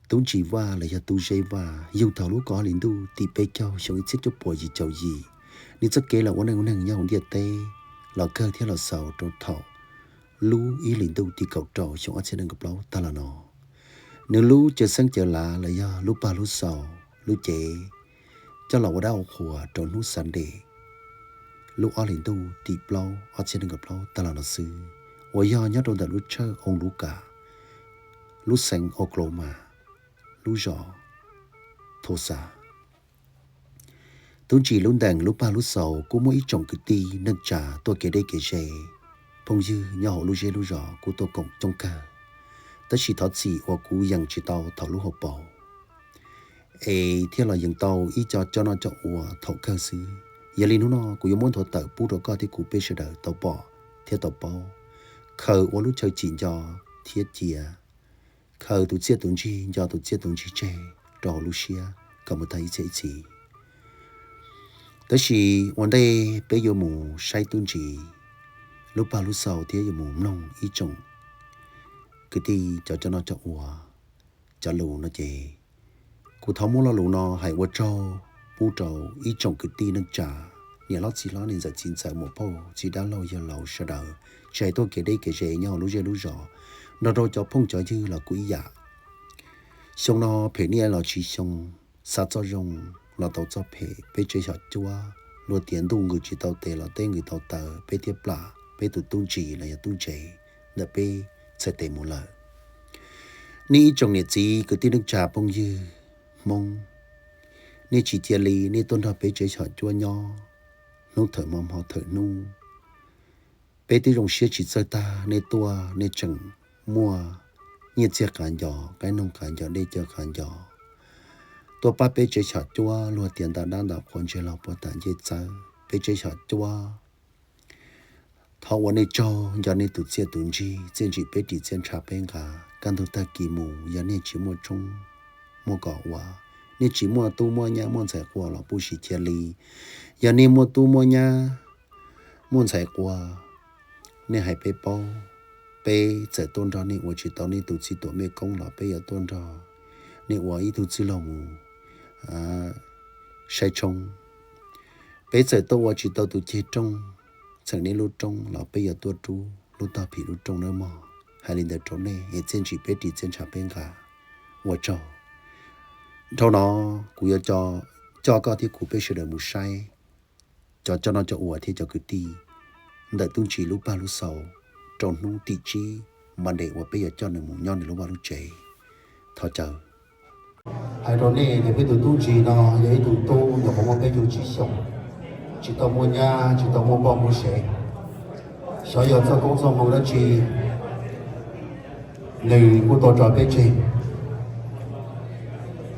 Tub Ntsis Vaj los yog Tub Zeb Vaj yug thaum lub kaum ob hlis ntuj tim peb caug xyoo ib txhiab cuaj puas yim caum yim. Nws txoj kev los ua neej ua neeg nyob hauv ntiaj teb los kawg thiab los xaus rau thaum lub ib hlis ntuj tim kaum rau xyoo ob txhiab nees nkaum plaub tag los no. Nws lub caw xeeb caw lav los yog lub pag lub xaus lub cev coj los ua dab ua qhuas rau hnub Sunday lub ob hlis ntuj tim plaub ob txhiab nees nkaum plaub tag los no xwb, uas yog nyob rau ntawm lub tshawj Oo Lukas, lub xeev Oklahoma, lub zos Tulsa. Tub Ntsis lub ntees lub pag lub xaus kuj muaj ib tsoom kwv tij neej tsa tuaj kev deb kev ze, phooj ywg nyob hauv lub zej lub zos kuj tuaj koom coob kawg. Tab sis thov txim uas kuv yees tsis tau thaum lub hauv paus, es thiaj los yees tau ib co coj noj coj ua thaum kawg xwb. Yog li hnub no kuv yuav muab nthuav tawm pub rau koj thiab kuv peb sawv daws tau pom thiab tau paub, khaws ua lub chaw cim nco thiab cia, khaws tus txiaj tus ntsig nco tus txiaj tus ntsig tseg rau hauv lub siab kom mus tag ib txhiab ib txhis. Tab sis ua ntej peb yuav mus saib Tub Ntsis lub pag lub xaus thiab yuav mus mloog ib tsoom kwv tij cov coj noj coj ua cov lus no ces, kuv thov muab lo lus no hais ua tsaug pub rau ib tsoom kwv tij neej tsa, niam hlob txiv hlob, niam ntxawm txiv ntxawm, muam phauj txiv dab laug yawg laus sawv daws, tsis hais tuaj kev deb kev ze nyob hauv lub zej lub zos, nrog rau cov phooj cov ywg los kuj ib yam. Xyoo no phem niaj los tsis xyoo, xav txoj zoo los tau txoj phem, peb tsev xyom cuab luag tias ntuj nqws tsis tau tes los teb nqws tau taw, peb thiaj plam peb tus Tub Ntsis los yog Tub Ntsev ntawm peb txhais tes mus lawm. Nej ib tsoom niam txiv kwv tij neej tsa phooj ywg Hmoob, nej tsis cia li nej tuaj nrog peb tsev xyom cuab nyob hnub thawm hmo hmo thawm hnub. Peb twb zoo siab tsis txawj tag nej tuaj, nej tseem muaj nyiaj txiag qav nco, qaib noog qav nco, dej cawv qav nco, tuaj pab peb tsev xyom cuab luag tias ntau dab ntau qhua ntseg los puag tam ncej txawb peb tsev xyom cuab. Thov ua nej tsaug, nco nej tus txiaj tus ntsig, txiaj ntsim peb ris txiaj ntsha peb nqa. Kaj ntug tag kis mus yog nej tsis muaj tshoob muaj kos ua, nej tsis muaj tub muaj nyab muaj ntxhais quas los pub sis cia li. Yog nej muaj tub muaj nyab muaj ntxhais quas, nej hais peb paub, peb txawm tuaj nrog nej ua tsis tau nej tus txiv tuam mej koob los peb yuav tuaj nrog nej ua ib tug txwj laug mus saib tshoob. Peb txawm tuaj ua tsis tau tus ceg rooj txheem nej lub roob los peb yuav tuaj rub lub tog phim lub rooj nawb mog. Hais li ntawd rau nej es txiaj ntsim peb ris txiaj ntsha peb nqa. Ua tsaug. Dhau no kuv yuav coj koj thiab kuv peb sawv daws mus saib cov coj noj coj ua thiab cov kwv tij ntawm Tub Ntsis lub pag lub xaus rau hnub tim tsib Monday uas peb yuav coj nws mus nyob nws lub vaj lub tsev. Thov caw. Hais rau nej tias peb tus Tub Ntsis no yog ib tug tub nyuam qhuav muaj peb caug tsib xyoos, tsis tau muaj nyab tsis tau muaj poj muaj sev. Xyov yog txoj koob txoj hmoo dab tsi nws kuj tau tso peb tseg.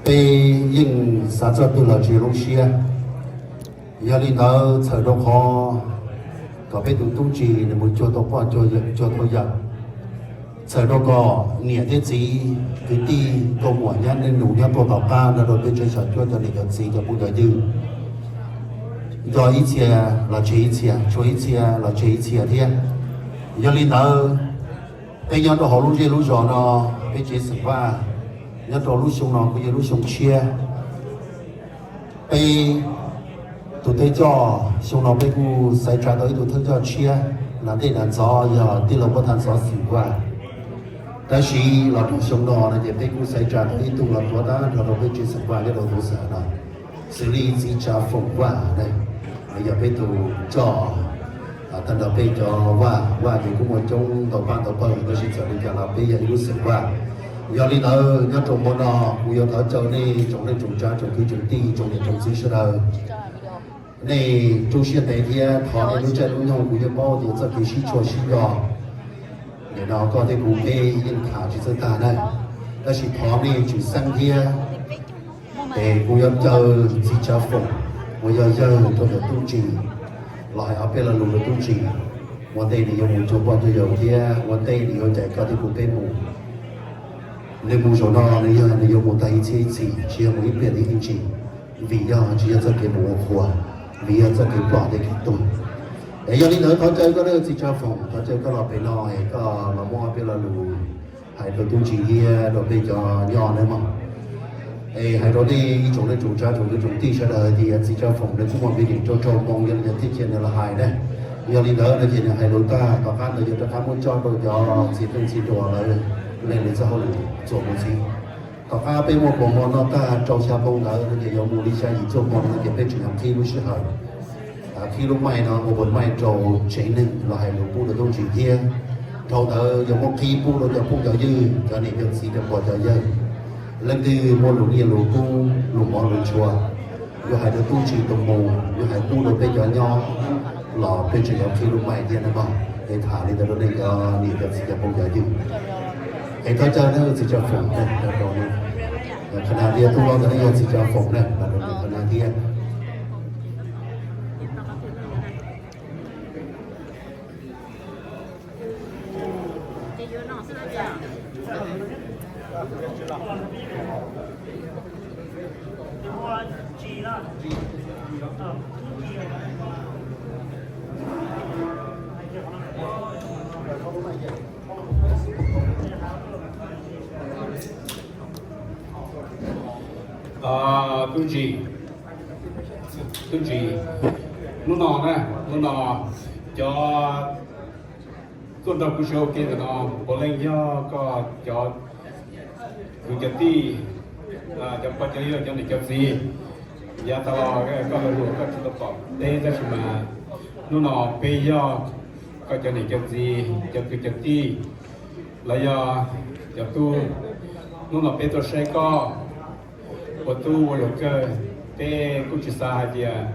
Peb yeej xav txog twg los tsis lub siab. Yog li ntawd txhawm rau qhov kom peb tus Tub Ntsis nws mus cuag tau poj cuag tau yawm, txhawm rau kom niam thiab txiv kwv tij nkauj muam nyab neej nus nyob tuaj tom qab nrog rau peb tsev xyom cuab cov niam cov txiv cov phooj cov ywg nco ib txhia los tseg ib txhia, tshuav ib txhia los tseg ib txhia thiab. Yog li ntawd peb nyob rau hauv lub zej lub zos no, peb tsev xeem Vaj nyob rau lub xyoo no kuj yog lub xyoo tshiab. Peb tus thawj coj xyoo no peb kuj xaiv tsa tau ib tug thawj coj tshiab, nas tej nas ntxov yog tij laug Pov Thas Ntxov Xwm Vaj. Tab sis los rau xyoo no no ces peb kuj xaiv tsa tau ib tug los tuav tab nrog rau peb tsev xeem Vaj nyob rau Tulsa no, xws li txiv Tsav Foom Vaj na, yog peb tus coj tag nrho peb cov Vaj. Vaj ces kuj muaj coob ntau pab ntau pawg, tab sis txawm li cas los peb yog ib lub xeem Vaj. Yog li ntawd nyob rau hmo no kuv yuav thov caw nej tsoom neej tsoom tsav tsoom kwv tsoom tij tsoom niam tsoom txiv sawv daws, nej rub siab ntev thiab thov nej lub caij lub nyoog. Kuv yeej paub tias txoj kev sib tshuam sib nco nim no koj thiab kuv peb yeej tham tsis txawj tag na, tab sis thov nej tsum xeeb thiab. Es kuv yuav caw txiv Tsav Foom uas yog yawg rau ntawm Tub Ntsis los hais ob peb lo lus rau Tub Ntsis. Ua ntej nws yuav mus cuag poj cuag yawm thiab ua ntej nws yuav cais koj thiab kuv peb mus. Nws mus zaum no nws yog nws yuav mus tag ib txhiab ib txhis, tsis yog mus ib pliag ib ntsis, vim yog tsis yog txoj kev mus ua qhua, vim yog txoj kev ploj thiab kev tuag. Es yog li ntawd thov caw koj txiv Tsav Foom, thov caw koj los pem no es koj los muab ob peb lo lus Hais rau tub Ntsis thiab rau peb cov nyob na mog. Es hais rau nej ib tsoom neej tsoom tsav tsoom kwv tsoom tij sawv daws tias yawg txiv Tsav Foom nws kuj muaj me nyuam rau rau moo, yog li ntawd thiaj cia nws los hais na. Yog li ntawd no ces nws hais lus tag tom qab ntawd yuav rov qab muab cob rau cov txiv qeej txiv nruas lawv lees nws txoj hauj lwm txuas mus ntxiv. Tom qab peb muaj kaus hmo noj tag rau xya moo ntawd no ces yuav mus li xya yim cuaj moo no ces peb tseem yuav qhib lub sij hawm, qhib lub maij no ua pus maij rau tsev neeg los hais lus pub rau tub Ntsis thiab. Dhau ntawd yuav muab qhib pub rau cov phooj cov ywg, cov niam cov txiv, cov pog cov yawg. Leej twg muaj lus nyiaj lus kub, lus mov lus ntshua, yuav hais rau tub Ntsis tus mus, yuav hais pub rau peb cov nyob los peb tseem yuav qhib lub maij thiab na mog. Es tham li ntawd rau nej cov niam cov txiv cov phooj cov ywg. Es thov caw na txiv Tsav Foom na, qhov no tias tub hlob ntawd yog txiv Tsav Foom na, qhov no thiab. Tub Ntsis, tub Ntsis, hnub no na, hnub no cov tuaj nrog kuv sawv ua ke ntawm no puav leej yog koj cov kwv cov tij, cov pog cov yawg, cov niam cov txiv. Yav tas los koj los luag koj tsis tau pom teb tab sis mas hnub no peb yog koj cov niam cov txiv, cov kwv cov tij, los yog cov tub. Hnub no peb tuaj saib koj ua tub ua zaum kawg, peb kuj tsis xav hais tias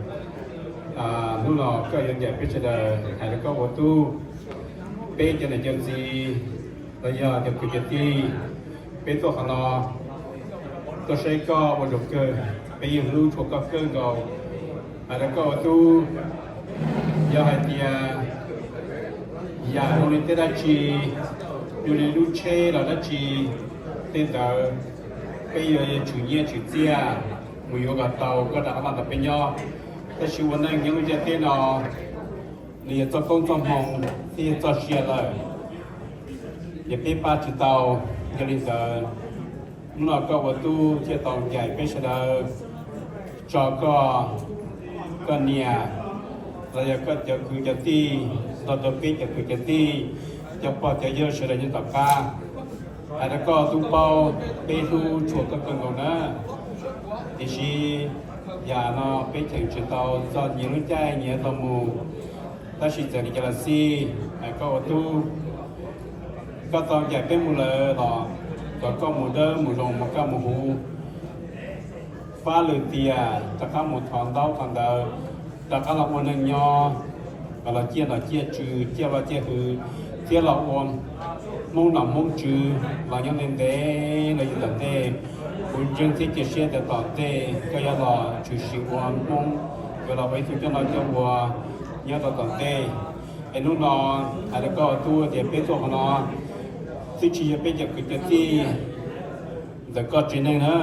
hnub no koj yuav ncaim peb sawv daws hais rau koj ua tub. Peb cov niam cov txiv los yog cov kwv cov tij, peb tuaj qhov no tuaj saib koj ua zaum kawg, peb yeej hlub tshua koj kawg nkaus. Hais rau koj ua tub, yog hais tias yam zoo li tej dab tsi, zoo li lub tsheb los dab tsi, tej ntawd peb yuav tshwm nyiaj tshwm txiaj mus yuav kom tau koj rov qab los nrog peb nyob. Tab sis ua neej nyob lub ntiaj teb no nws yog txoj koob txoj hmoo thiab yog txoj sia lawm, ces peb pab tsis tau. Yog li ntawd, hnub no koj ua tub thiaj tau ncaim peb sawv daws tso koj, koj niam, los yog koj cov kwv cov tij, nrog rau peb cov kwv cov tij, cov pog cov yawg sawv daws nyob tom qab. Hais rau koj tub paub, peb hlub tshua koj kawg nkaus na. Tiam sis yam no peb cheem tsis tau txog nyias lub caij nyias tau mus, tab sis txawm li cas los xij, hais koj ua tub, koj tau ncaim peb mus lawm los kom koj mus dawb mus zoo mus kaj mus huv, fab lwm tiam rov qab mus thov ntaub thov ntawv, rov qab los ua neej nyob, kom los ciaj nom ciaj tswv, ciaj vaj ciaj hwv, thiab los ua Hmoob nom Hmoob tswv los nyob ntev ntev los yog tom ntej. Kuv ntseeg thiab cia siab tias tom ntej koj yuav los tshwm sim ua Hmoob, yuav los ua ib tug coj noj coj ua nyob rau tom ntej. Es hnub no hais rau koj tub tias peb tuaj qhov no twb tsis yog peb cov kwv cov tij ntawm koj tsev neeg na,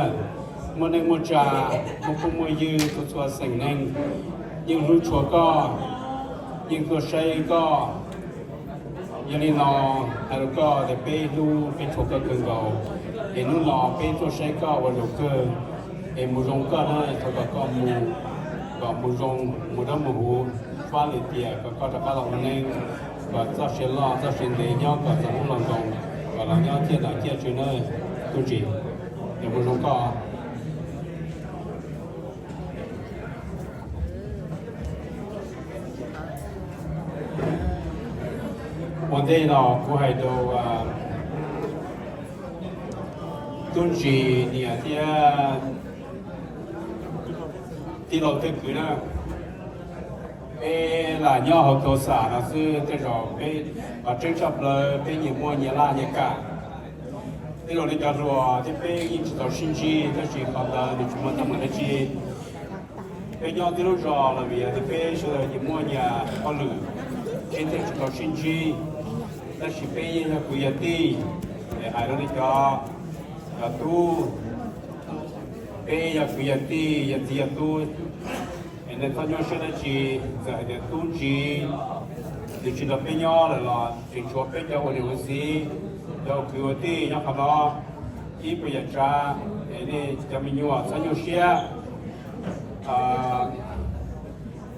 muaj neej muaj tsav, muaj phooj muaj ywg txhua txhua xeem neeg yeej hlub tshua koj, yeej tuaj saib koj. Yog li no hais rau koj tias peb hlub peb tshua koj kawg nkaus, es hnub no peb tuaj saib koj ua zaum kawg, es mus zoo koj na, thov kom koj mus, kom mus zoo, mus dawb mus huv, fab lwm tiam kom koj rov qab los ua neej, kom txoj sia loj txoj sia ntev nyob kom txog hnub los nkoos, kom los nyob ciaj nom ciaj tswv na, tub Ntsis. Ces mus zoo koj. Ua ntej no kuv hais rau tub Ntsis niam thiab tij laug tej kwv na, peb lam nyob hauv Kaus Xam no xwb, tej zaum peb, qhov tseeb tshaj plaws peb nyias muaj nyias laj nyias kam. Tej zaum nej cov hluas thiab peb yeej tsis tau sib ntsib, tab sis qhov ntawd nws tsis muaj teeb meem dab tsi. Peb nyob tib lub zos los vim tias peb sawv daws nyias muaj nyias hauj lwm, peb thiaj tsis tau sib ntsib. Tab sis peb yeej yog kwv yog tij, es hais rau nej cov, cov tub, peb yog kwv yog tij, yog txiv yog tub, es nej txhob nyuaj siab dab tsi. Txawm hais tias tub Ntsis nws tsis nrog peb nyob lawm los tseem tshuav peb cov ua niam ua txiv, Cov kwv ua tij nyob qhov no, ib puas yam tsav, es nej cov me nyuam txhob nyuaj siab.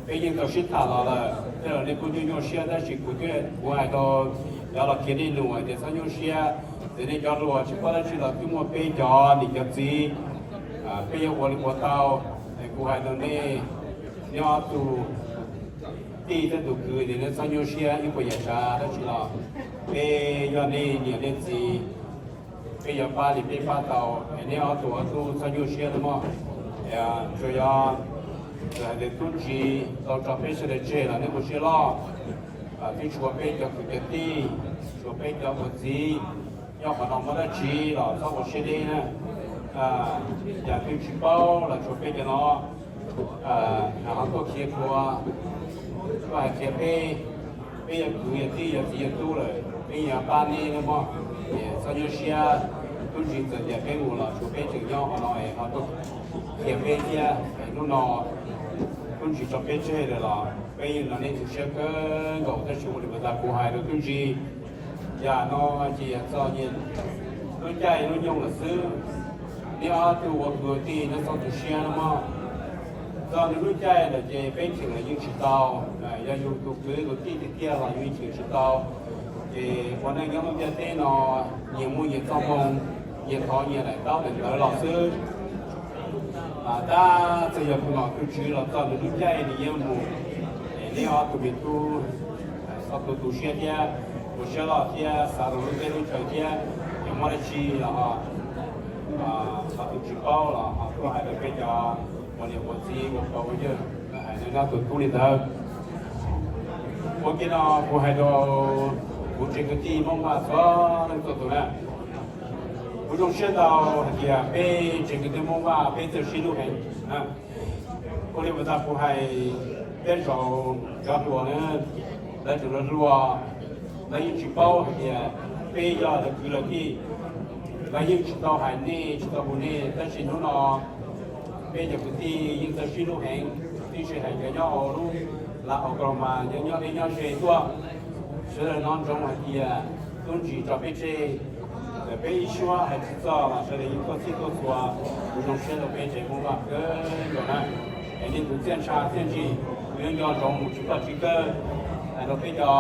Peb yeej tau sib tham los lawm, tej zaum nej kuj nyuaj nyuaj siab, tab sis kuv thiaj, kuv hais rau cov los khiav nej nus hais tias txhob nyuaj siab, ces nej cov hluas tsis paub dab tsi los twb muaj peb cov niam cov txiv, peb yuav ua li ua tau. Es kuv hais rau nej, nej ob tug tij thiab tus kwv ces nej txhob nyuaj siab, ib puas yam tsav dab tsi los peb yog nej niam nej txiv, peb yuav pab li peb pab tau. Es nej ob tug ob tug txhob nyuaj siab nawb mog. Tsuas yog txawm hais tias tub ntsis tau tso peb sawv daws tseg los nej ua siab loj, twb tshuav peb cov kwv cov tij, tshuav peb cov ua txiv nyob qhov no, muaj dab tsi los txhob ua siab deb na. Yam twg tsis paub los tshuav peb cov no ho tuaj khiav khua, tuaj hais qhia peb. Peb yog kwv yog tij yog txiv yog tub lawm, peb yuav pab nej nawb mog. Es txhob nyuaj siab, tub ntsis txawm ncaim peb mus los tshuav peb tseem nyob qhov no es ho tuaj qhia peb thiab. Es hnub no tub ntsis tso peb tseg lawm los peb yeej nrog nej tu siab kawg nkaus, tab sis ua li uas kuv hais rau tub ntsis, yam no ces yog txog nyias lub caij lub nyoog lawm xwb. Nej ob tug ua kwv ua tij nej txhob tu siab nawb mog. Txog nws lub caij lawm ces peb cheem los yeej tsis tau, yog yus tus kwv tus tij tiag tiag los yus yeej cheem tsis tau. Ces ua neej nyob ntiaj teb no, nyias muaj nyias txoj hmoo, nyias thov nyias daim ntaub daim ntawv los xwb. Tab txawm yog tus nom tus tswv los txog nws lub caij nws yeej mus, es nej ob tug me tub txhob tu tu siab thiab, ua siab loj thiab xav rau lub teb lub chaw thiab. Yog muaj dab tsi los ho tus tsis paub los ho tuaj hais rau peb cov ua niam ua txiv ua pog ua yawg, hais rau nej ob tug tub li ntawd. Ua ke no kuv hais rau kuv tsev kwv tij Hmoob Vaj txhua leej txhua tus na, kuv zoo siab ntau hais tias peb tsev kwv tij Hmoob Vaj peb txawj sib hlub heev. Ua li uas kuv hais, tej zaum cov hluas na, lawv tseem hluas hluas, lawv yeej tsis paub hais tias peb yog lawv kwv lawv tij. Lawv yeej tsis tau hais nej tsis tau hu nej, tab sis hnub no peb cov kwv tij yeej txawj sib hlub heev, tib si hais cov nyob hauv lub lav Oklahoma, cov nyob deb nyob ze tuaj. Sawv daws hnov ntsoov hais tias tub ntsis tso peb tseg, txawm peb ib suab hais tsis txog los sawv daws yeej tuaj txhij tuaj txhua. Kuv zoo siab rau peb tsev Hmoob Vaj kawg nkaus na. Es nej tus txiaj ntsha txiaj ntsig, kuv yuav nco ntsoov mus tsis ploj tsis kawg. Hais rau peb cov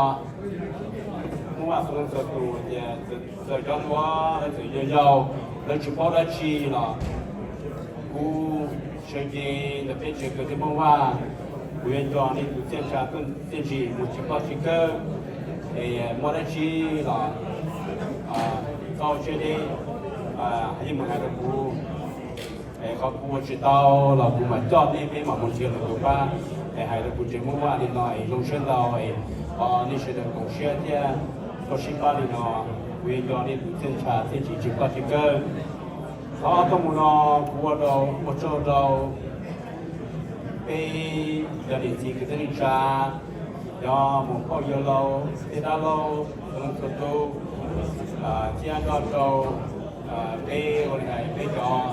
Hmoob Vaj txhua leej txhua tus tias txawm cov hluas lawv txawm yog yau, lawv tsis paub dab tsi los kuv sawv cev ntawm peb tsev kwv tij Hmoob Vaj, kuv yuav nco nej tus txiaj ntsha txiaj ntsig mus tsis ploj tsis kawg. Es muaj dab tsi los txhob ua siab deb, yeej mus hais rau kuv. Es qhov kuv ua tsis tau los kuv mam coj nej peb mam mus nrhiav lwm tus pab. Es hais rau kuv tsev Hmoob Vaj li no es zoo siab ntau es nej sawv daws koom siab thiab tuaj sib pab li no, kuv yuav nco nej tus txiaj ntsha txiaj ntsig tsis ploj tsis kawg. Qhov tuaj mus no kuv ua rau, ua tsaug rau peb cov niam txiv kwv tij neej tsa, cov muam phauj yawg laus tej dab laug txhua leej txhua tus, thiab nco rau peb ua li hais peb cov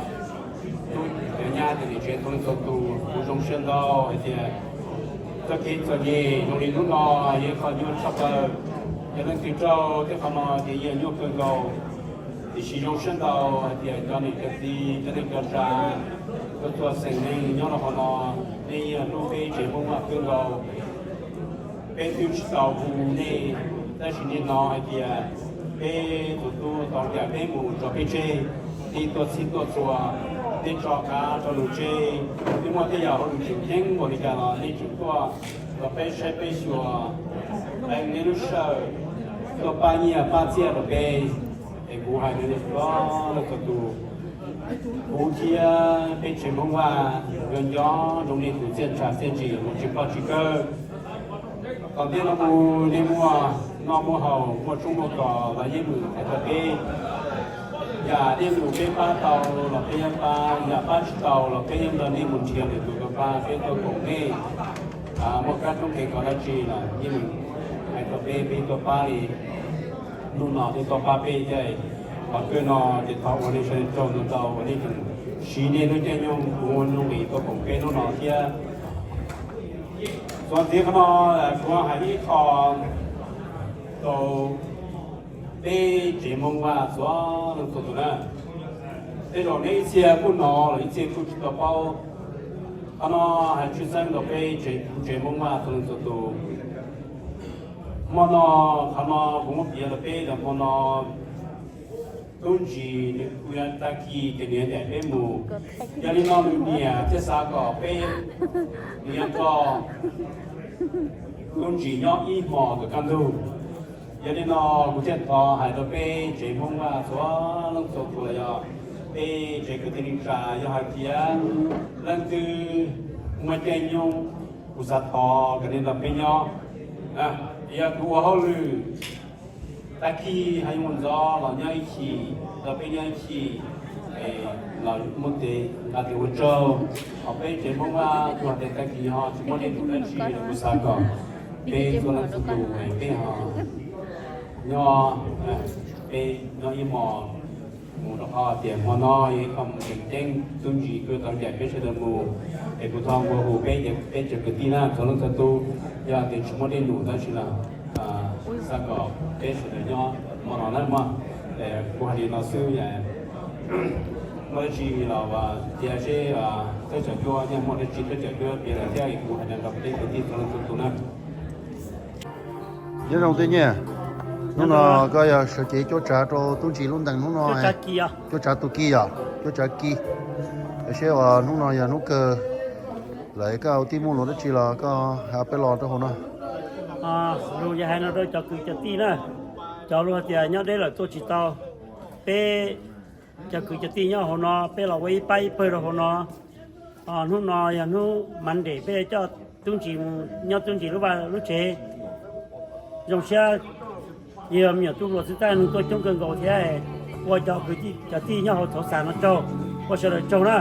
tub cov nyab cov niam tsev txhua leej txhua tus. Kuv zoo siab ntau hais tias txoj kev txom nyem zoo li hnub no yog ib qho nyuaj tshaj plaws. Cov leej twg raug tej qhov no ces yeej nyuaj kawg nkaus. Tiam sis zoo siab ntau hais tias cov niam cov txiv cov neej cov tsa txhua txhua xeem neeg nyob rau qhov no, nej yeej hlub peb tsev Hmoob Vaj kawg nkaus. Peb twb tsis tau hu nej, tab sis nej hnov hais tias peb tus tub tau ncaim peb mus tso peb tseg, nej tuaj txhij tuaj txhua, nej tso qav tso num tseg, nej muaj tej yam hauj lwm tseem ceeb npaum li cas los nej tseem tuaj rau peb saib peb xyuas, qee nej lub sij hawm tuaj pab nyiaj pab txiaj rau peb. Es kuv hais rau nej txhua leej txhua tus, kuv thiab peb tsev Hmoob Vaj yuav nco ntsoov nej tus txiaj ntsha txiaj ntsig mus tsis ploj tsis kawg. Tom ntej no mus nej muaj noj muaj haus muaj tshoob muaj kos los yeej meem hais rau peb. Yam nej mus peb pab tau los peb yeej pab, yam pab tsis tau los peb yeej nrog nej mus nrhiav lwm tus tuaj pab, peb tuaj koom nej. Muaj kab toob kev kos dab tsi los yeej meem hais rau peb, peb tuaj pab li. Hnub no nej tuaj pab peb thiab, qhov kawg no ces thov ua nej sawv daws tsaug ntau ntau uas nej tseem siv nej lub caij nyoog ua nuj nqis tuaj koom peb hnub no thiab. Txuas ntxiv qhov no kuv hais ib qho rau peb Peb tsev Hmoob Vaj txhua leej txhua tus na, tej zaum nej ib txhia kuj hnov los ib txhia kuj tsis tau paub. Qhov no hais tshwj xeeb rau peb tsev, tsev Hmoob Vaj txhua leej txhua tus. Hmo no, qhov no kuv muab piav rau peb tias hmo no Tub Ntsis nws kuj yuav tag kis ces nws yuav ncaim peb mus. Yog li no nws niam thiaj xav kom peb, nws yuav nrog Tub Ntsis nyob ib hmos tom kaj ntug. Yog li no kuv thiaj thov hais rau peb tsev Hmoob Vaj txhua leej txhua tus los yog peb tsev kwv tij neej tsa, yog hais tias leej twg muaj caij nyoog, kuv xav thov kom nej nrog peb nyob. Yog kuv ua hauj lwm tag kis ho yuav mus ntxov los nyob ib chim, nrog peb nyob ib chim, los muab tes nqa tes ua tsaug. Ho peb tsev Hmoob Vaj kuj hais tias tag kis ho tsis muaj dej num dab tsi los kuv xav kom peb txhua leej txhua tus peb ho nyob, peb nyob ib hmos mus rau qhov tias hmo no yog ib qho tseem ceeb, Tub Ntsis kuj tau ncaim peb sawv daws mus. Es kuv thov nqua hu peb, peb tsev kwv tij na txhua leej txhua tus, yog tias tsis muaj dej num dab tsi los xav kom peb sawv daws nyob hmo no na mog. Kuv hais li no xwb, muaj dab tsi los tias seb thawj cov cuab, yog muaj dab tsi thawj cov cuab piav lawm thiab kuv hais rau peb kwv tij txhua leej txhua tus na. Nyob zoo tij Nyiaj, hnub no koj yog sawv cev cuab tsav rau Tub Ntsis lub ntees hnub no, cuab tsav tu ki yom, cuab tsav ki. Seb uas hnub no yog hnub kawg lawm koj ua tij muaj lus dab tsi los koj hais peb los rau hauv no. Lus yog hais no rau cov kwv cov tij na, cov lus hais tias nyob deb lawm tuaj tsis tau, peb cov kwv cov tij nyob hauv no peb los ua ib pab ib pawg rau hauv no. Hnub no yog hnub Monday peb coj Tub Ntsis mus nyob Tub Ntsis lub vaj lub tsev. Zoo siab yog me nyuam tub hluas xwb tab neeg tuaj coob kawg nkaus thiab, ua cov kwv cov tij nyob hauv thaum xas no tsaug, ua sawv daws tsaug na.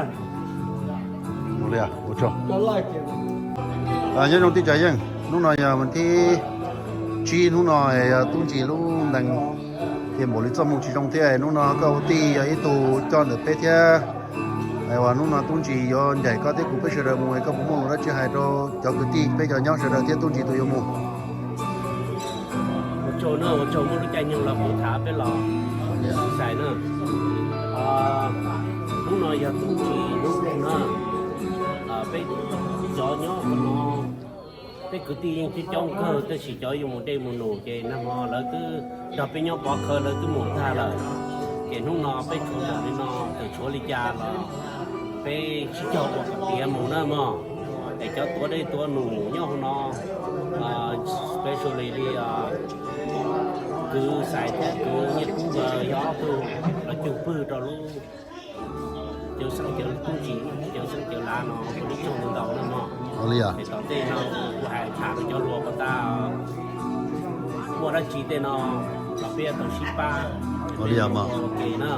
Nyob zoo tij Tsav Yeej, hnub no yog vas thib tsib, hnub no yog Tub Ntsis lub ntees, ces npaum li txoj hmoo tsis zoo thiab, hnub no koj ua tij yog ib tug coj ntawm peb thiab. Uas hnub no Tub Ntsis yuav ncaim koj thiab kuv peb sawv daws mus, koj puas muaj lus dab tsi hais rau cov kwv tij peb cov nyob sawv daws thiab Tub Ntsis tus yuav mus? Ua tsaug na, ua tsaug muaj lub caij nyoog los kuv tham peb los xais na. Hnub no yog Tub Ntsis hnub na, peb cov nyob qhov no, peb kwv tij yeej coob coob kawg tab sis cov yuav mus dej mus num ces nag hmo lawv twb nrog peb nyob pov khawv lawv twb mus tag lawm. Ces hnub no peb tshuav ntawm li no, txawm tshuav li cas los peb sib cog ua kom tiav mus na mog. Es cov tuav dej tuav num nyob hauv no, especially li kwv Xais thiab kwv Nyiaj Kub nkawd yog ob tug los cug pwg rau lub cawv xeeb cawv tub ntsis, cawv xeeb cawv lav no ua lub tsaug ntau ntau na mog. Es tom ntej no kuv hais tham rau cov hluas kom tas, muaj dab tsi tej no los peb yuav tau sib pab ua ke na.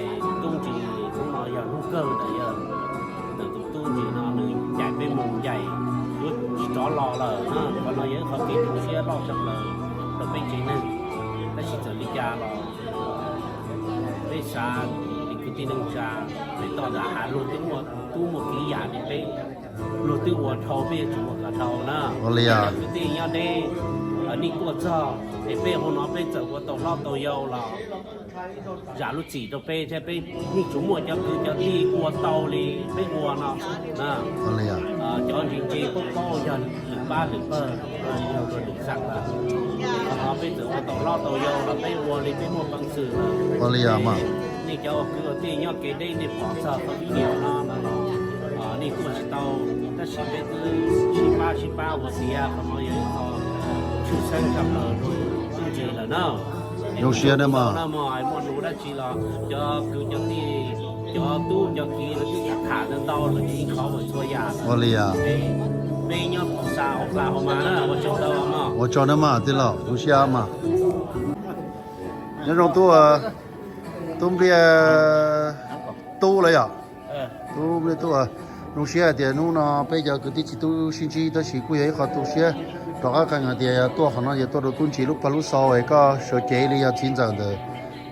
Es tub ntsis hnub no yog hnub kawg ntawm yawg, ntawm tus tub ntsis no nws ncaim peb mus ncaim yuav tsis rov los lawm na. Qhov no yog ib qho kev tu siab loj tshaj plaws rau peb tsev neeg. Tab sis txawm li cas los peb xav li kwv tij neej tsa, peb toj ntawm hav luag twb muaj tub muaj kiv yam li peb, luag twb ua dhau peb yuav tsum ua kom dhau na. Cov kwv tij nyob deb, nej tuaj txog es peb hauv no peb txawm ua tau hlob tau yau los zam lub txim rau peb thiab, peb yeej tsum muaj cov kwv cov tij ua tau li peb ua no na. Cov ntsis ntsis paub paub yog lwm pab lwm pawg, yog lwm xeem lawm. Qhov no peb txawm ua tau hlob tau yau los peb ua li peb muaj peev xwm lawm. Nej cov ua kwv ua tij nyob kev deb nej pom txog qhov video no no los nej tuaj tsis tau, tab sis peb twb sib pab sib pab ua tiav, qhov no yog ib qho tshwj xeeb tshaj plaws rau tub ntsis lawm na. Zoo siab na mog, muaj lus dab tsi los cov kwv cov tij, cov tub cov kiv lawv twb tham ntau ntau lawm, ib qhov uas txhua yam. Ua li os. Peb nyob xa Oklahoma na, ua tsaug ntau mog. Ua tsaug na mog tij laug, zoo siab mog. Nyob zoo tub, tub Npliaj Tub lawm yom. Tub Npliaj Tub, zoo siab hais tias hnub no peb cov kwv tij txiv tub sib ntsib, tab sis kuj yog ib qho tu siab rov qab qee hais tias tuaj qhov no yog tuaj rau tub ntsis lub pag lub xau es koj sawv cev li yog txiv ntxawm ntawm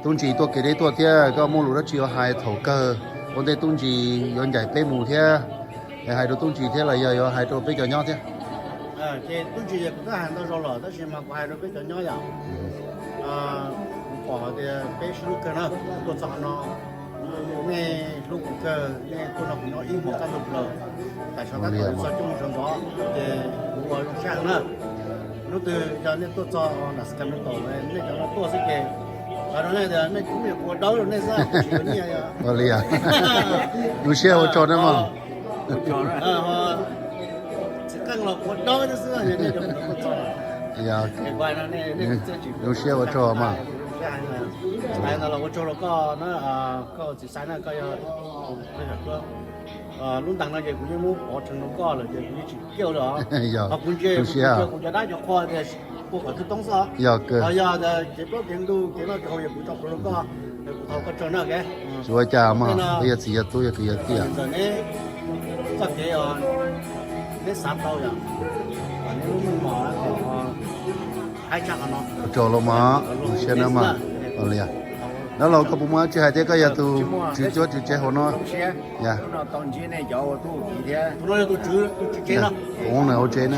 tub ntsis tuaj kev deb tuaj thiab, koj muaj lus dab tsi yuav hais thaum kawg ua ntej tub ntsis yuav ncaim peb mus thiab, es hais rau tub ntsis thiab los yog yuav hais rau peb cov nyob thiab? Ces tub ntsis kuv twb hais ntau zaus lawm tab sis mas kuv hais rau peb cov nyob yom, Pom tias peb sib hlub kawg na, tuaj txog qhov no, nej hlub kuv kawg, nej tuaj nrog kuv nyob ib hmos kaj ntug plaws. Tam sim no tab tom txog coj mus sawv ntxov, ces kuv ua zoo siab heev na. Hnub twg yog nej tuaj txog nram Sacramento, nej cov no tuaj xwb ces, qhov no nej tias nej kuv me nyuam kuv ua dawb rau nej xwb, tsis yuav nyiaj. Ua li, zoo siab ua tsaug na mog. Txiv qeej los kuv ua dawb xwb, nej cov no tuaj txog. Zoo siab ua tsaug mas. Ua tsaug rau koj na, koj txiv Xaiv na, koj yog lub ntees no ces kuv yeej muab pov rhees rau koj lawm ces kuv yeej tsis kiaj li os. Ho kuv ntsia kuv cov dab cov qhua tias ua kom twg toob xwb. Yog kawg. Ho yog tias kev plaub kev ntug kev noj kev haus yog kuv tso plhuav rau koj, kuv thov koj tsaug na. Tsis ua cas mog, peb yog txiv yog tub yog kwv yog tij. Txoj kev neb xav tau yog neb lub meej mom haib tshaj qhov no. Ua tsaug los mog, zoo siab na mog. Ua li, dab laug koj puas muaj dab tsi hais thiab, koj yog tus tswv cuab tswv tsev hauv no. Ua tsaug na.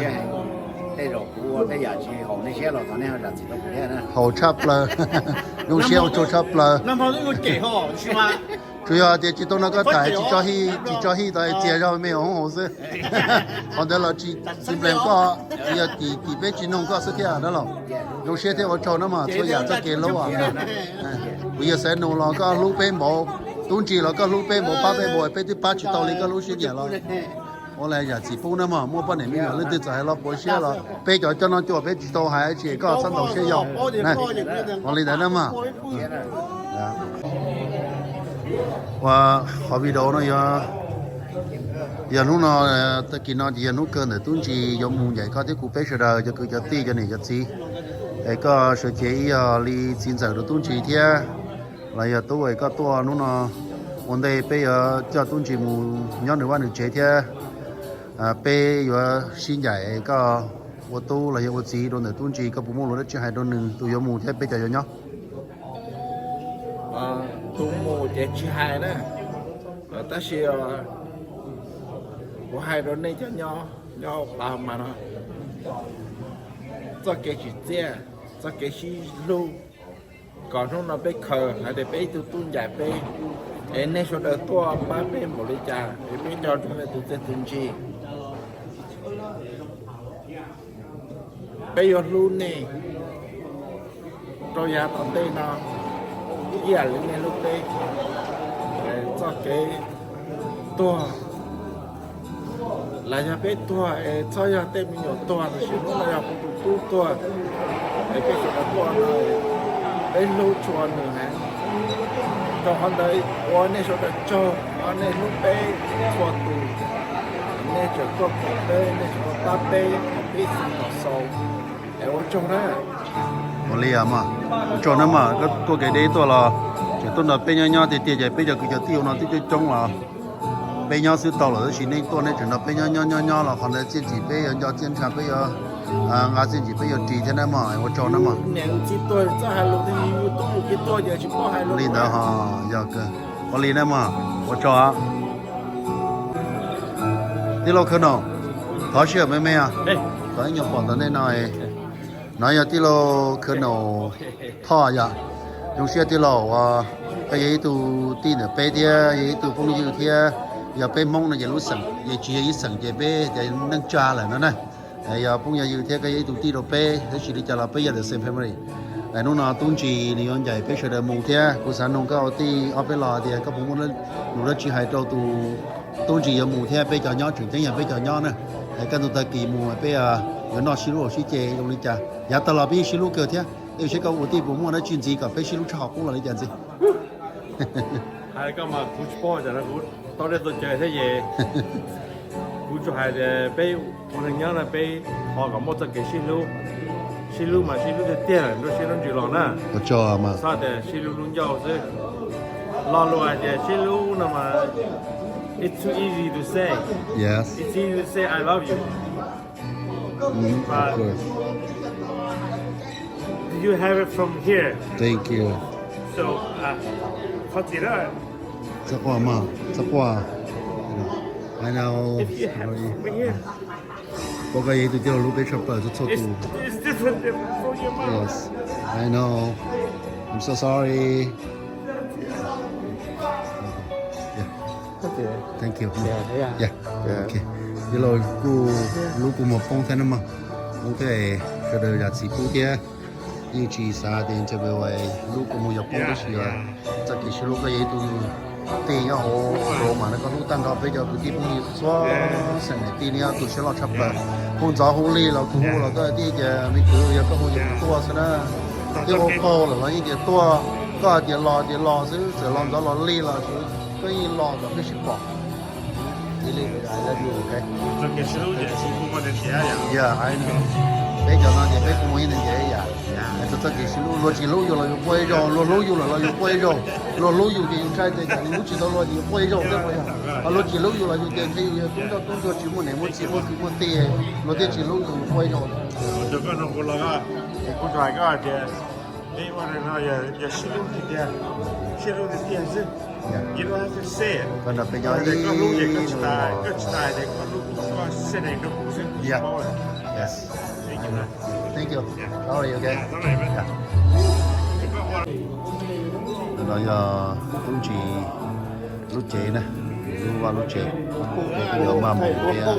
Haum tshaj plaws. Zoo siab ua tsaug tshaj plaws. Tsuas yog tias tsis tau nrog koj tham, tsis tso hij, tsis tso hij tau txias zog me hauv hauv xwb. Qhov ntawd los tsis, tsis nplees koj, yog tim peb tsis noog koj xwb thiab dab laug. Zoo siab thiab ua tsaug na mog, txhua yam txoj kev hlub os. Kuv yog xaiv nus los koj hlub peb npaum, tub ntsis los koj hlub peb npaum, pab peb npaum, peb twb pab tsis tau li koj lub siab nyiam los. Ua li yam txiv pub na mog, muaj poj niam me nyuam leej twg txawm hais los puas siab los peb cov coj noj coj ua peb tsis tau hais dab tsi, koj txhob ntaus siab yau. Ua li ntawd na mog. Ua qhov video no yog, yog hnub no, tag kis no ces yog hnub kawg ntawm tub ntsis yuav mus ncaim koj thiab kuv peb sawv daws cov kwv cov tij cov niam cov txiv. Es koj sawv cev ib yam li txiv ntxawm rau tub ntsis thiab los yog tub es koj tuaj hnub no ua ntej peb yuav coj tub ntsis mus nyob nws vaj nws tsev thiab. Peb yuav sib ncaim, koj ua tub los yog ua txiv rau ntawm tub ntsis, koj puas muaj lus dab tsi hais rau nws tus yuav mus thiab peb cov yuav nyob? Tus mus ces tsis hais na, tab sis kuv hais rau nej cov nyob, nyob Oklahoma no, txoj kev tsim txiaj, txoj kev sib hlub, kom hnub no peb khaws hais tias peb ib tug tub ncaim peb, es nej sawv daws tuaj pab peb npaum li cas es peb nco ntsoov nej tus txiaj tus ntsig. Peb yuav hlub nej rau yav tom ntej no ib yam li nej hlub peb. Txoj kev tuag los yog peb tuag es txhob yog tej me nyuam tuag, tab sis hnub no yog kuv tus tub tuag es peb sawv daws tuaj no peb hlub tshua nws heev. Rau qhov ntawd ua nej sawv daws tsaug, nej hlub peb txhua tus, nej tseem tuaj koom peb, nej tseem tuaj pab peb thaum peb xeev tom xaus. Es ua tsaug na. Ua li os mog, ua tsaug na mog, koj tuaj kev deb tuaj los tseem tuaj nrog peb nyob nyob tiag tiag, ces peb cov kwv cov tij no twb coob coob los peb nyob xwb tau lawm, tab sis nej tuaj nej tseem nrog peb nyob nyob nyob nyob los qhov ntawd txiaj ntsig peb yuav nco, txiaj ntsha peb yuav nqa, txiaj ntsig peb yuav ris thiab na mog. Ua tsaug na mog. Li ntawd ho yog kawg. Ua li na mog, ua tsaug. Tij laug Khawv Naum, thov sij hawm me me os, thov ib nyuag pom ntawm nej no. No yog tij laug Khawv Naum Thoj yom. Zoo siab tij laug, koj yog ib tug tij ntawm peb thiab yog ib tug phooj ywg thiab. Yog peb Hmoob no ces lub xeem, ces tsis yog ib xeem ces peb tias neej tsa lawm no na. Yog phooj yog ywg thiab koj yog ib tug tij rau peb, tab sis li cas los peb yog the same family. Hnub no tub ntsis nws yuav ncaim peb sawv daws mus thiab, kuv xav nug koj ua tij ob peb los tias koj puas muaj lus dab tsi hais rau tus tub ntsis yuav mus thiab peb cov nyob, tseem ceeb yog peb cov nyob na. Kaj ntug tag kis mus peb yuav noj sib hlub sib ce zoo li cas, yav tag los peb yeej sib hlub kawg thiab. Tab sis koj ua tij puas muaj dab tsi ntxiv kom peb sib hlub tshaj qhov qub los li cas ntxiv? Hais koj mas kuv tsis paub, kuv tau nej tuaj caw thiab ces kuv tsuas hais tias peb ua neeg nyob no peb thov kom muaj txoj kev sib hlub, sib hlub mas sib hlub tiag tiag nruab siab nruab ntsws los na. Txhob tias sib hlub hlub ncauj xwb. Lo lus hais tias sib hlub no mas it's too easy to say. It's easy to say I love you. But you have it from here. Thank you. So, uh, qhov txiv na. Txhob quaj mog, txhob quaj. I know. If you have it from here. Pom koj yog ib tug tij laug hlub peb tshaj plaws txhua txhua tus. It's different than from your mom. Yes, I know. I'm so sorry. Yeah. Thank you. Yeah. Okay. Yog lawv kuj lub kua muag poob thiab na mog, poob thiab, sawv daws zam txim pub thiab. Yeej tsis xav tias ntshe lub kua muag yuav poob tab sis txoj kev sib hlub koj yog ib tug tij nyob hauv Roma na, koj hlub tag nrho peb cov kwv tij phooj ywg txhua xeem niam tij, neb tu siab loj tshaj plaws. Hu ntxov hu lig los kuv hu los koj tij ces me kwv yog koj hu ces kuv tuaj xwb na. Twb ua paug lawm los yeej tias tuaj, koj hais tias los ces los xwb, txawm los ntxov los lig los koj yeej los kom peb sib pom. Peb cov no ces peb kuj muaj ib ntiag yam. Txoj kev sib hlub, luag tsis hlub yus los yus quaj ib zaug, luag hlub yus lawm los yus quaj ib zaug, luag hlub yus ces yus ntshai tias cas nws hlub tsis tau luag ces yus quaj ib zaug thiab puas yog? Ho luag tsis hlub yus los yus ces ntshe yus yog tub nroj tub ntsuag tsis muaj niam muaj txiv muaj kwv muaj tij, luag thiaj tsis hlub yus, yus quaj ib zaug. Kuv tsuas hais koj tias peb ua no yog sib hlub tiag tiag, sib hlub tiag tiag xwb. Koj nrog peb nyob ib hnub, koj tsis tas, koj tsis tas tias koj hlub kuv, koj xeb rau kuv xwb, kuv tsis paub. Thank you. Sorry, okay. No yog Tub Ntsis lub cev na, lub vaj lub tsev, peb yuav maj mus thiab.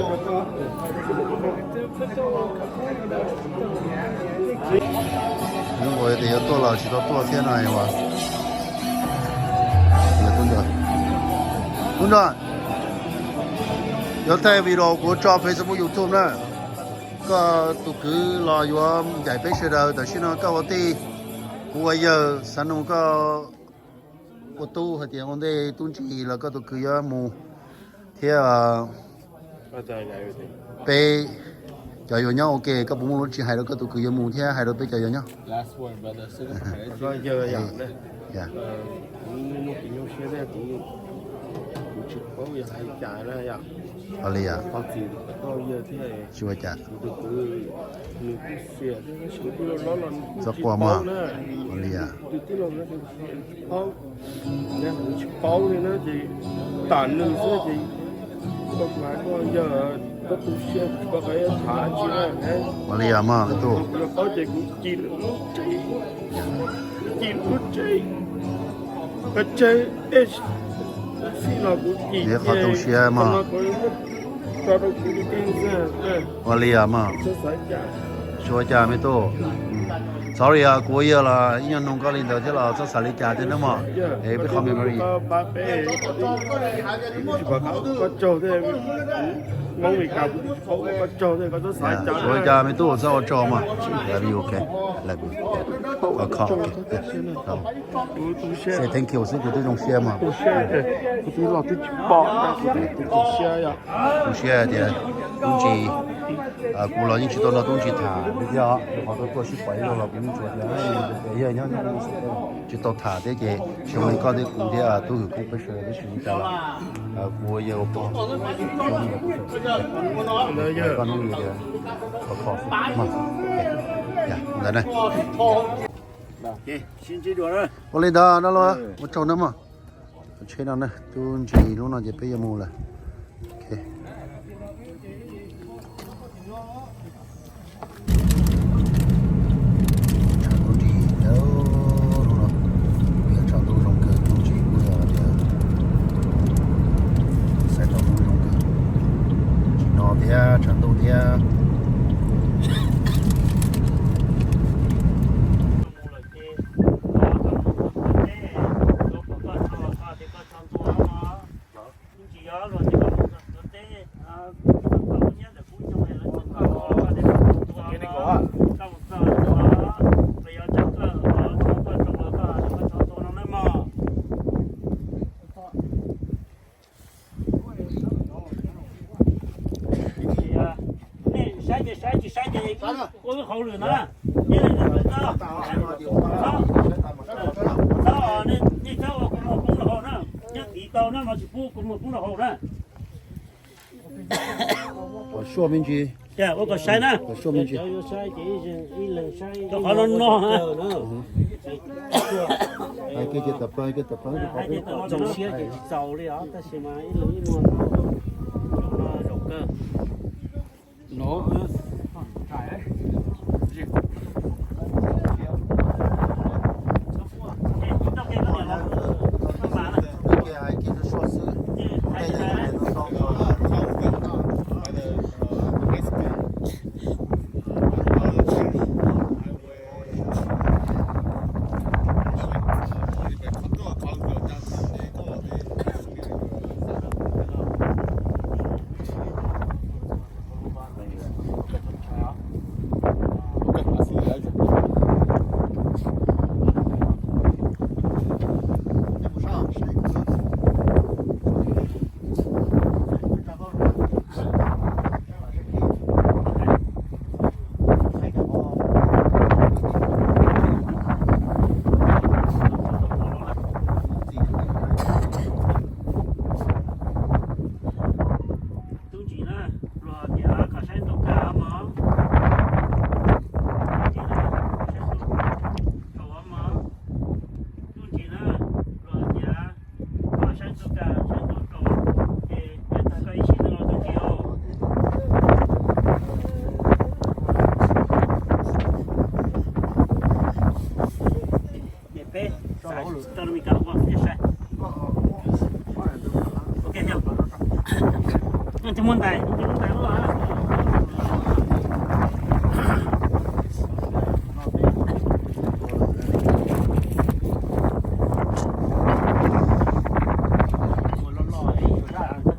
Zoo nkaus tias yuav tuaj los tsis tau tuaj thiab no as. Tub Ntsis, yuav thaij video kuv tso Facebook YouTube na. Koj tus kwv los yuav ncaim peb sawv daws, tam sim no koj ua tij, kuv ua yawg, xav nug koj ua tub hais tias ua ntej Tub Ntsis los koj tus kwv yuav mus thiab peb cov yuav nyob ua ke, koj puas muaj lus tsis hais rau koj tus kwv yuav mus thiab hais rau peb cov yuav nyob? Ua li as, tsis ua cas. Txhob quaj mog, ua li as. Tsis paub li na ces tam nws xwb ces koj hais koj yog koj tu siab tsis paub qhov yuav tham tsi na. Ua li as mog, kuv paub ces kuv cim lub tsev, kuv cim lub tsev, koj tseg tej xij los kuv cim qhov tu siab mog. Ua li as mog. Tsis ua cas me tub. Sorry, kuv ua yawg los ib nyuag nug koj li ntawd thiab los txhob xav li cas thiab nawb mog. Es peb qhov memory. Tsis ua cas me tub, txhob ua tsaug mog. Love you, okay? Love you. Say thank you xwb kuv twb zoo siab mog. Kuv twb los twb tsis pom, kuv twb tu siab tias Tub Ntsis, kuv los yeej tsis tau nrog Tub Ntsis tham li thiab, qhov tuaj tuaj sib pom ib zaug los kuv yeej tsuas tias yawg nyob nyob tsis tau tham thiab ces xyoo li koj thiab kuv thiab tub hwm koob peb sawv daws twb tsis ua cas los kuv ua yawg ua pog koj hnub tias khov kho xwb mog. Ntawd na. Ua li ntawd no los ua tsaug nawb mog. Tsheb no na, Tub Ntsis lub no ces peb yuav mus lawm. Tshav ntuj ntsis, lub no peb tshav ntuj zoo kawg, Tub Ntsis kuj yog tias xaiv tshav ntuj zoo kawg, tsis no thiab tshav ntuj thiab. Nej saib ces saib, tsis saib ces ua wb hauj lwm na. Nej txhob ua kua muag poob rau hauv na, nyob tiv tau na, no tsis pub kua muag poob rau hauv na. Kom suaj me ntsis. Ua kom saib na. Kom suaj me ntsis. Rau qhov no no na. Hais kiag ces tawm plaws, kiag tawm plaws. Zoo siab ces tsis txaus li os, tab sis mas ib leeg ib muag. Zaum no zaum kawg. No. Tsis Muaj ntais, muaj ntais loj.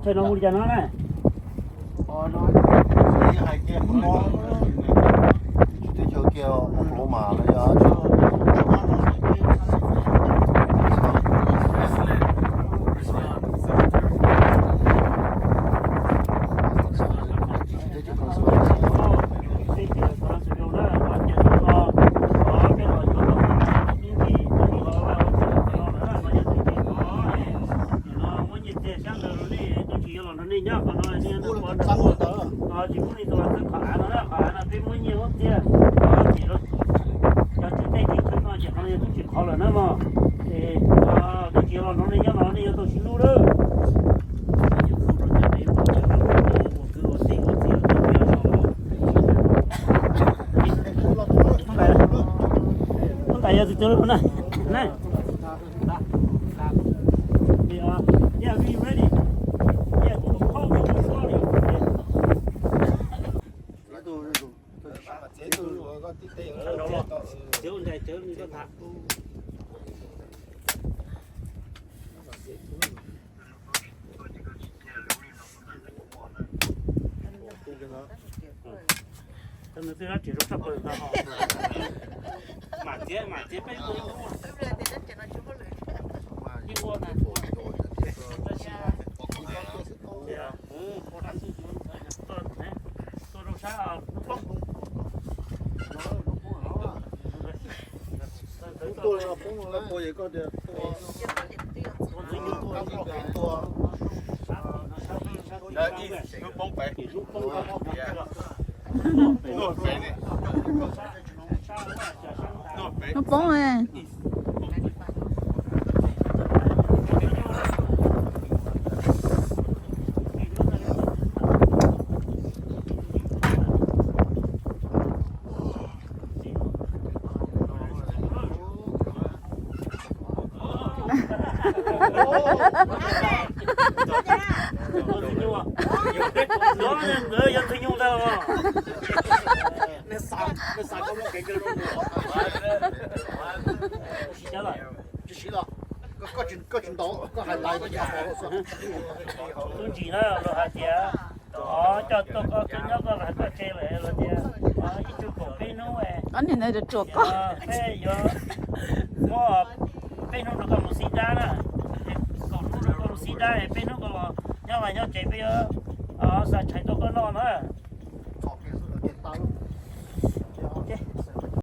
Chaw no hu li cas no na? Tsis pub li tus los txog qhov av no na, qhov av no peb muab nyiaj muab txiaj, cov tsis tej tsis tshwj no ces qhov no yog tub tsis qhov lawm na mog. Es tus tsis los nrog nej nyob no nej yuav tau sib hlub lawm. Tus ntais yog tus twg na? Yeah, we ready. Yeah, we call me, we call you. Nws twb dab tsi rau sab pawg tag ho. Mam txiav, mam txiav peb ua ib lub. Ib ua na. Tab sis, tua rau sab lub poob. Lub poob. Nkawd yog tus nyuj ntag los? Tsis siv los? Koj tsis ntaus, koj hais laiv. Tub ntsis na, luag hais tias, o, coj tuaj koj twb nyob koj hais koj tse lawm los tias, o, ib tsug kaum peb hnub, peb yuav muab peb hnub rau koj mus xib dab na, kaum hnub rau koj mus xib dab, peb hnub koj los nyob vaj nyob tsev, peb yuav xa tshais tuaj koj noj na.